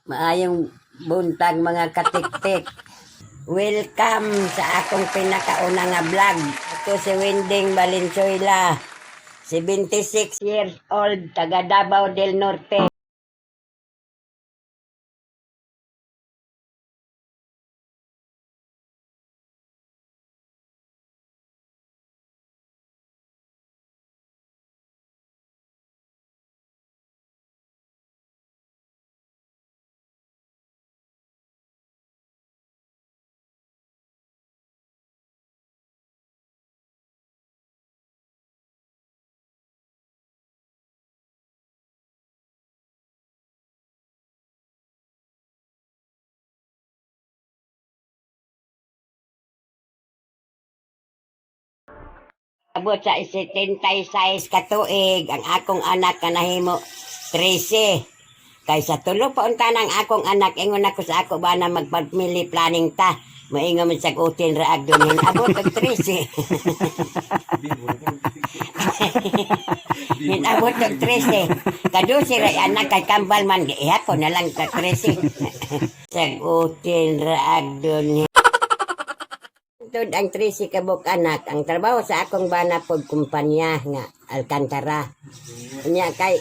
Maayong buntag, mga katiktik. Welcome sa akong pinakauna nga vlog. Ako si Winding Valenzuela, 76 years old, taga Davao del Norte. Abot sa 76 ka tuig, ang akong anak nga nahimo 13. Kay sa tulo pa unta ng akong anak, ingon ako sa ako ba na mag-family planning ta. Maingon man sa utin ra agdonin. Abot og 13. Hinabot og 13. Kadusi ra anak kay kambal man gihapon na lang ka 13. Sagutin ra agdonin. Tud ang 13 ka buok anak, ang trabaho sa akong bana pod kumpanya nga Alcantara. Unya kay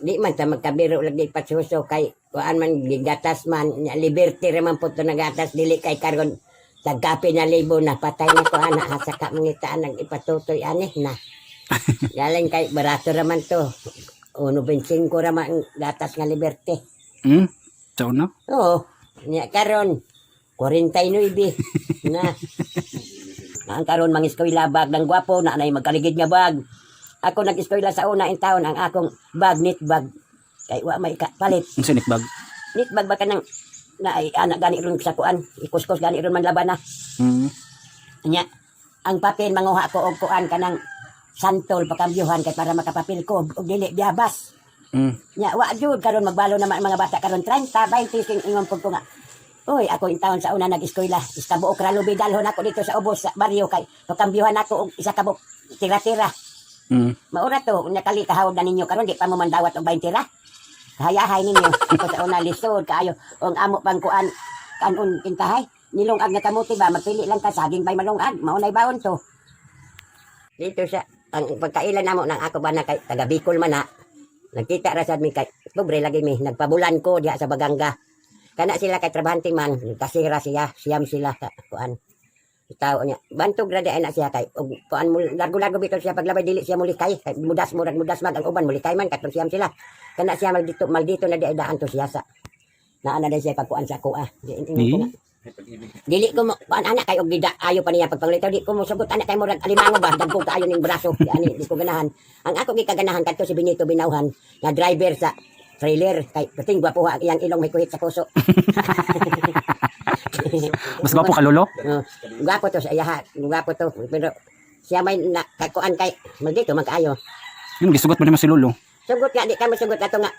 di man ta magkabiro lagi pasuso kay kuan man gigatas man nya, liberty ra man pud to nagatas, dili kay karon tagkape na libo na patay na ko ana asa ka mangita nag ipatutoy ani na. Galing kay barato ra man to. 1.25 ra man ang gatas nga liberty. Sa una? Oo. Nya karon 49 na. Ang karon mga eskwela bag ng gwapo na anay magkaligid nga bag. Ako nag-eskwela sa una in taon ang akong bag knit bag. Kay wa may palit. Ang sinik bag. Knit bag ba kanang na ay anak gani ron sa kuan, ikuskos gani ron man laban na. Nya ang papel manguha ko og kuan kanang santol pakambyuhan kay para makapapil ko og dili biyabas. Nya wa jud karon magbalo naman ang mga bata karon 30, 20 sing ingon pud ko nga. Uy, ako in taon sa una nag-eskwela, isa buok ra lubi dalhon ako dito sa ubos sa baryo kay pakambyuhan ako og isa ka buok tira-tira. Maura to, unya kali kahawag na ninyo karon di pa mo mandawat og 20 ra. Hayahay ninyo. Ako sa una lisod kaayo ang amo pang kuan kanon kintahay. Nilungag nga kamuti ba magpili lang ka saging bay malungag, mao nay baon to. Dito sa ang pagkailan namo nang ako ba na kay taga Bicol man na. Nagkita ra sad mi kay pobre lagi mi nagpabulan ko diha sa Baganga. Kana sila kay trabahante man, kasira siya, siyam sila ka kuan. Tao niya. Bantog ra di ay na siya kay og kuan mo largo-largo bitaw siya paglabay dili siya mulikay kay mudas murag mudas mag ang uban mulikay man katong siyam sila. Kana siya maldito maldito na di ay daan to siya sa naa na di siya pagkuan sa ako ah. Di, ingon ko nga. Dili ko mo kuan anak kay og gida ayo pa niya pagpanglitaw di ko mo sugot anak kay murag alimango ba dagko kaayo ning braso di ani di ko ganahan. Ang ako gikaganahan kadto si Benito Binauhan nga driver sa trailer kay perting gwapo ang iyang ilong may kuhit sa puso. Mas gwapo ka, lolo? Oh, gwapo to sa iyaha, gwapo to pero siya may nakakuan kay maldito man kaayo. Yun, gisugot mo naman si lolo. Sugot nga di ka mo sugot ato nga.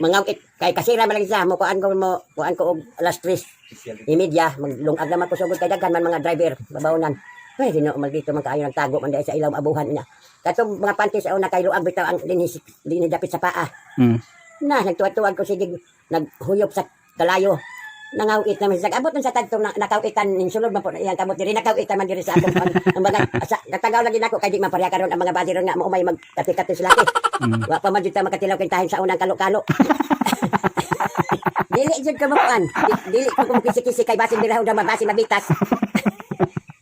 Mangawit kay kasira man lang siya mo kuan ko mo kuan ko og alas 3:30 maglungag naman ko sugod kay daghan man mga driver babawnan. Ay, Ginoo, maldito man kaayo nagtago man dahil sa ilaw abuhan niya. Katong mga panty sa una kay luag bitaw ang dinhi dinhi dapit sa paa. Na nagtuwad-tuwad ko sige naghuyop sa kalayo. Nangawit naman siya. Abot nun sa tagtong na, nakawitan ning sulod man po na iyang kamot diri nakawitan man diri sa akong ang mga sa katagaw lagi nako kay di man pareha karon ang mga body ron nga maumay magkati-kati sila laki. Wa pa man jud ta makatilaw kay tahin sa unang kalo-kalo. Dili jud ka makuan. Dili ko kumukisi-kisi kay basin dira daw mabasi mabitas.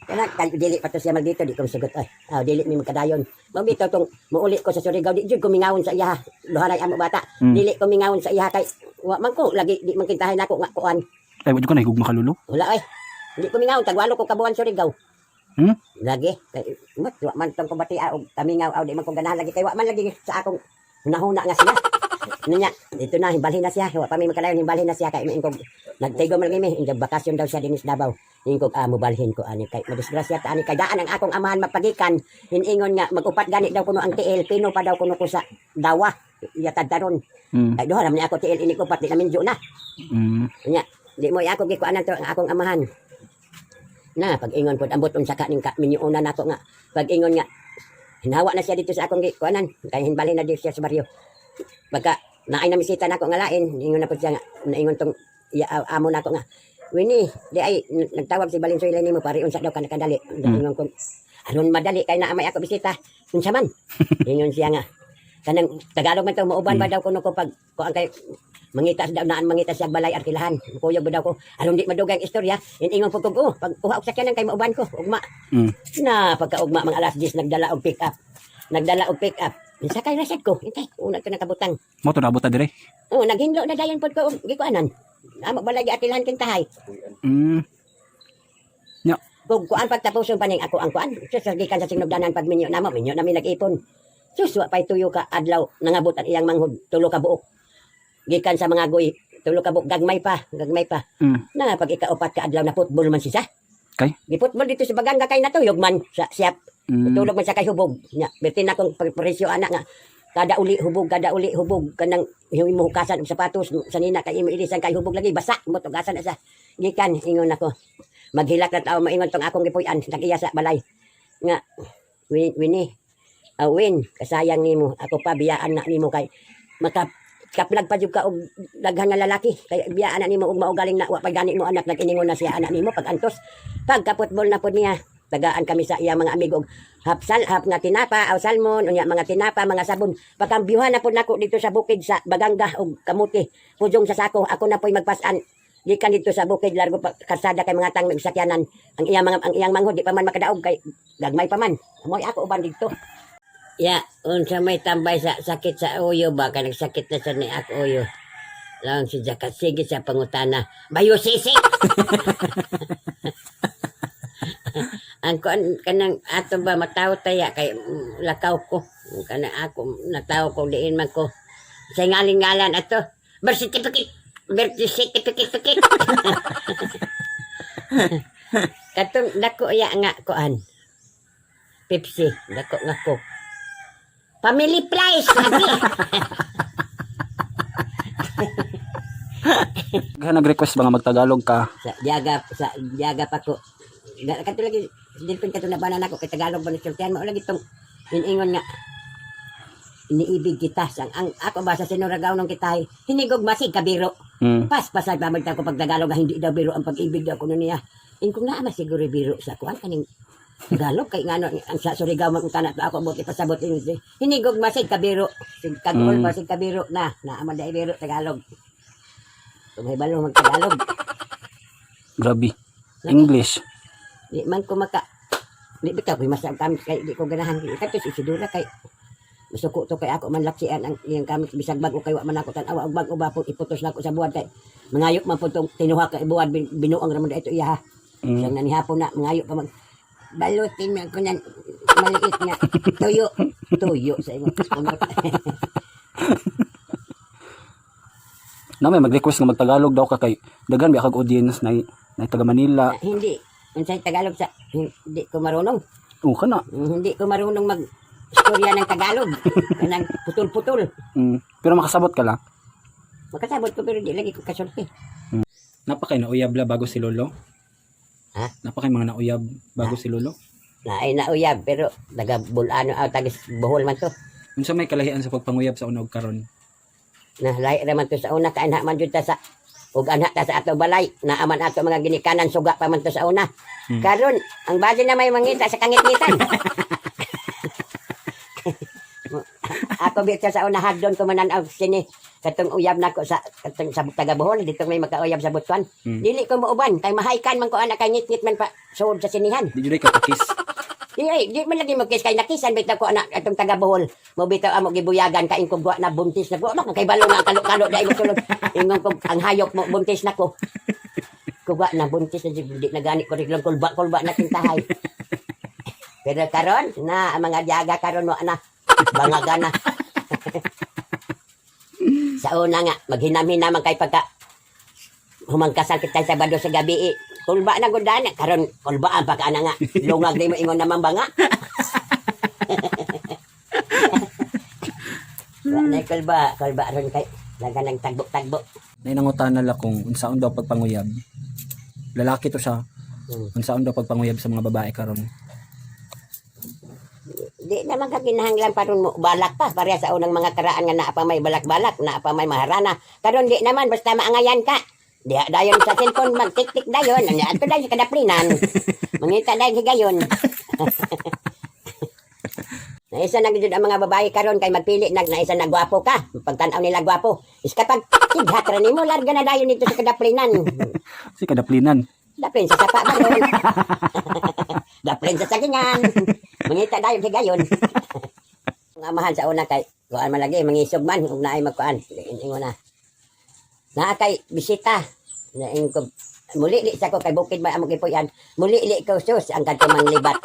Kana kay dili pa to siya maldito di ko sugot ay. Ah, dili mi magkadayon. Mao bitaw tong muuli ko sa Surigao di jud ko mingawon sa iya. Duha amo bata. Dili ko mingawon sa iya kay wa man ko lagi di man kintahin nako nga kuan. Ay, wala ko na higugma ka, lolo. Wala ay. Hindi ko mingaw, tagwalo ko kabuan Surigao. Lagi kay mat wa man tong kumbati og kamingaw aw di man ko ganahan lagi kay wa man lagi sa akong hunahuna nga siya. Niya, dito na himbalhin na siya. Wa pa mi makalayon himbalhin na siya kay miingkog nagtigo man lagi mi injag bakasyon daw siya dinis Davao. Ingkog ah mobalhin ko ani kay madisgrasya ta ani kay daan ang akong amahan mapagikan. Hiningon nga magupat gani daw kuno ang tiil pino pa daw kuno ko sa dawa. Yatad taron. Kay duha ra man ni ako tiil ini upat di na minjo na. Nya, di mo ako gikuanan to ang akong amahan. Na pag ingon pod ambot unsa ka ning ka minyuuna nako nga pag ingon nga hinawa na siya dito sa akong gikuanan kay hinbalhin na dito siya sa baryo. Pagka Naay namisita nako nga lain, ingon na pud siya nga, naingon tong iya, amo nako nga. "Winnie, di ay nagtawag si Balenzuela nimo pare unsa daw ka nakadali?" Ingon ko, "Aron madali kay naa may ako bisita." "Unsa man?" Ingon siya nga kanang Tagalog man to, mauban ba daw kuno ko pag kuan kay mangita daw naan mangita siya balay arkilahan. Kuyog ba daw ko aron di madugay ang istorya. Ingon po ko, "Oh, pag kuha og sakyanan kay mauban ko ugma." Na pagkaugma mga alas 10, nagdala og pick up. Nagdala og pick up. Sakay ra sad ko. Hintay, una ko nakabutang. Mo to naabot ta dire. Oh, naghinlo na dayon pod ko og gikuanan. Amo balay giatilan king tahay. Nya, Kung kuan pagtapuson pa ning ako ang kuan. Sus, gikan sa sinugdanan pag minyo namo, minyo nami nag-ipon. Sus, wa pay tuyo ka adlaw nangabot ang iyang manghod, 3 ka buok. Gikan sa mga goy, 3 ka buok, gagmay pa, gagmay pa. Na pag ikaupat ka adlaw na football man siya. Kay? Gi-football dito sa Baganga kay natuyog man sa siyap. Tulog man siya kay hubog. Nya, berti na kong presyo ana nga kada uli hubog, kada uli hubog, kanang imo hukasan og sapatos sanina kay imo ilisan kay hubog lagi basa mo tugasan na sa gikan. Ingon ako maghilak na tao, maingon tong akong gipuy-an nag-iya sa balay nga, "Win, Winnie, Win, kasayang nimo ako pa biyaan na nimo kay maka kaplag pa jud ka og daghan nga lalaki kay biyaan na nimo og maugaling na wa pa gani mo anak." Nag-iningon na siya anak nimo pag antos pagka football na pod niya, tagaan kami sa iya mga amigo og half sal half nga tinapa aw salmon, unya mga tinapa, mga sabon. Pakambyuhan na pod nako dito sa bukid sa Baganga og kamuti pujong sa sako. Ako na po'y magpasan gikan dito sa bukid largo pa karsada kay mga tang may sakyanan. Ang iyang mga ang iyang manghod di pa man makadaog kay gagmay pa man. Moy ako uban dito ya unsa may tambay sa sakit sa uyo ba kay nagsakit na sa ni ako uyo lang si Jakat. Sige sa pangutana bayo sisi. Ang kuan kanang ato ba mataw taya kay lakaw ko kanang ako nataw ko diin man ko sa ngaling-ngalan ato birth certificate, birth certificate. Katong dako ya nga kuan Pepsi dako nga ko Family Price lagi. Gana nag-request ba nga magtagalog ka? Sa diaga pa ko. Kato lagi dilpin kato na banan ako kay Tagalog ba ni sultihan mo lagi tong iningon nga iniibig kita sang ang ako ba sa sinuragaw nung kita ay hinigog masig kabiro. Pas pasay pa magta ko pag Tagalog nga hindi daw biro ang pag-ibig daw kuno niya. Ingkong naa man siguro biro sa kuan kaning Tagalog kay ngano ang sa Surigao man kana to ako buti pasabot ingon si hinigog masig kabiro sig kagol masig kabiro na naa man dai biro Tagalog. Tumahibalo mag Tagalog. Grabe. English. Di man ko maka di bitaw ko mas kami kay di ko ganahan kato si Isidora kay masuko to kay ako man laksian ang iyang kamit bisag bag-o kay wa man ako tan-awa og bag-o ba po iputos nako sa buwan kay mangayo man po tong tinuha kay buwan binuang ra man ito iya ha. Siyang nanihapon na mangayo pa mag balutin mo ko nan maliit nga tuyo tuyo sa imo. Na may mag-request nga magtagalog daw ka kay daghan ba kag audience na na taga Manila. Hindi unsay Tagalog sa hindi ko marunong. Oh, kana. Hindi ko marunong mag istorya ng Tagalog kanang putol-putol. Pero makasabot ka lang. Makasabot ko pero di lagi ko kasulti. Napakay nauyab la bago si Lolo. Ha? Napakay mga nauyab bago si Lolo. Naay nauyab pero taga Bulano aw taga Bohol man to. Unsa may kalahian sa pagpanguyab sa una ug karon? Na lahi ra man to sa una kay anha man jud ta sa ug anha ta sa ato balay naa man ato mga ginikanan suga pa man to sa una. Karon ang base na may mangita sa kangit-ngitan. Ako bitaw sa una hagdon ko manan og sini katong uyab nako sa katong sa taga Bohol dito may makauyab sa Butuan. Dili ko mauban kay mahaykan man ko ana kay ngit-ngit man pa suod sa sinihan. Di jud ka pakis. Di ay, di man lagi magkis kay nakisan bitaw ko anak atong taga Bohol. Mo bitaw amo gibuyagan kain ko na buntis na ko. Ano kay balo nga ang kalo-kalo dai mo sulod. Ingon ko ang hayop mo buntis na ko. Kuwa na buntis na di na gani ko riglang kulba-kulba na kintahay. Pero karon na ang mga diaga karon wa na bangaga na. Sa una nga maghinam-hinam kay pagka humangkasal kita sa bado sa gabi eh. Kulba na gud na karon kulbaan pa ka na nga lungag di mo ingon naman ba nga. Wa na kulba, kulba ron kay laga ng tagbo-tagbo. Nay nangutana la kung unsaon daw pagpanguyab. Lalaki to siya. Unsaon daw pagpanguyab sa mga babae karon? Di naman ka kinahanglan pa ron mo balak pa pareha sa unang mga karaan nga naa pa may balak-balak, naa pa may maharana. Karon di naman basta maangayan ka. Diha dayon sa cellphone magtik-tik dayon, anya adto dayon sa kadaplinan. Mangita dayon higayon. Naisa na gid ang mga babae karon kay magpili nag naisa na gwapo ka. Pagtan-aw nila gwapo. Is kapag sighat ra nimo larga na dayon dito sa kadaplinan. Si kadaplinan. Daplin sa sapa ba ron? Daplin sa sagingan. Mangita dayon higayon. Ang amahan sa una kay kuan man lagi mangisog man ug naay magkuan. Ingon na. Naa kay bisita. Naing ko muli li sa ko kay bukid ba among gipuy-an. Muli li ko sus ang kadto manglibat.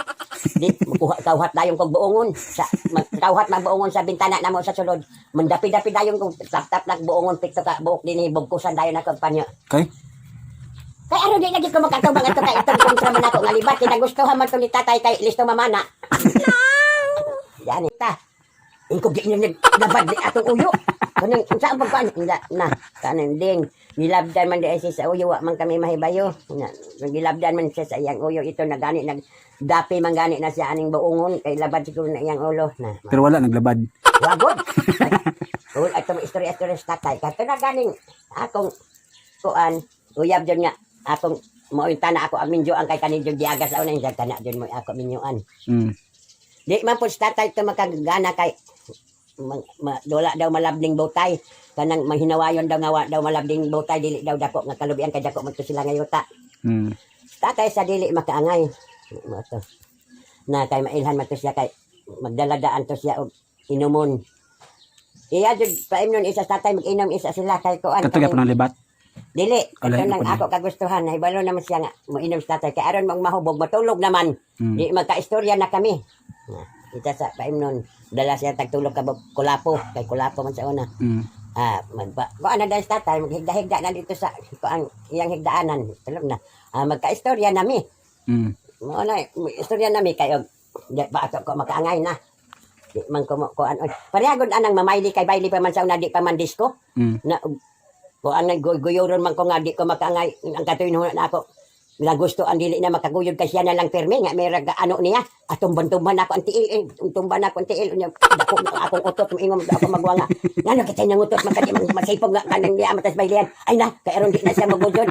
Di makuha kauhat dayon kog buongon sa magkauhat magbuongon sa bintana namo sa sulod. Mandapi-dapi dayon kog tap-tap nag buongon pito ka buok dinhi bugkusan dayon ako ang panyo. Kay? Kay aron di lagi ko makatubang ato kay itong kontra man ako nga libat kay nagustuhan man to ni tatay kay listo mamana. Yani ta. Ingko gi nyo nabad ni atong uyo. Kanang unsa ang pagkuan na na kanang ding gilabdan man di ay siya sa uyo wa man kami mahibayo. Na, gilabdan man siya sa iyang uyo ito na gani nag dapi man gani na siya aning buongon kay labad siguro na iyang ulo na. Pero wala naglabad. Wagod. Ul ato mo istorya-istorya sa tatay. Kato na ganing akong kuan, uyab dyan nga akong mointa na ako aminyo ang kay kaninyo giagas sa una yung kana dyan mo ako minyuan. Di man po sa tatay ito makagana kay wala daw malabning butay kanang manghinawayon daw nga wa daw malabning butay dili daw dako nga kalubian kay dako man to sila ngayuta. Tatay sa dili makaangay. Mo to. Na kay mailhan man to siya kay magdaladaan to siya og inumon. Iya jud paimnon isa sa tatay mag-inom isa sila kay kuan. Kato gyapon ang libat. Dili, Alay, ito lang ako din. ako kagustuhan. Nahibalo naman siya nga moinom sa tatay kay aron mong mahubog matulog naman. Di magkaistorya na kami. Na, ita sa paimnon dala siya tagtulog ka kulapo kay kulapo man sa una. Ah, magpa kuan na dahil sa tatay maghigda-higda na dito sa kuan iyang higdaanan. Tulog na. Ah, magkaistorya nami. Mao na istorya nami kay og di ba ato ko makaangay na. Di man ko kuan oy. Parehagod anang mamayli kay bayli pa man sa una di pa man disco. Na kuan na guyuron man ko nga di ko makaangay ang katuyon na ako. Na gusto ang dili na makaguyod kay siya na lang pirmi nga may raga ano niya atumban-tumban ako ang tiil eh, tumban ako ang tiil unya dako na akong utot moingon ako magwanga ngano kitay nang utot man kadi man masipog nga kanang niya matas baylian ay na kay aron di na siya maguyod.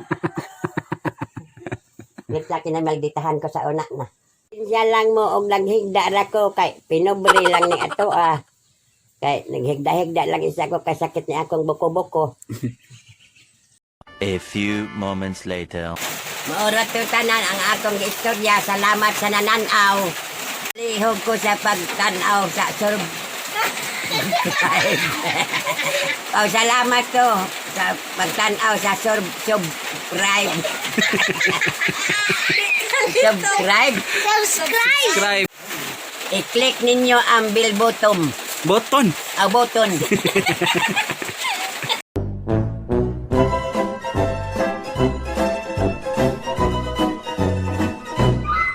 Wait sa akin na malditahan ko sa una na. Siya lang mo og naghigda ra ko kay pinobre lang ni ato ah. Kay naghigda-higda lang isa ko kay sakit ni akong buko-buko. A few moments later. Maura to tanan ang akong istorya. Salamat sa nananaw. Lihog ko sa pagtanaw sa surb. Oh, salamat to sa pagtanaw sa surb subscribe. Subscribe. Subscribe! Subscribe. I-click ninyo ang bell button. Button. Ang button.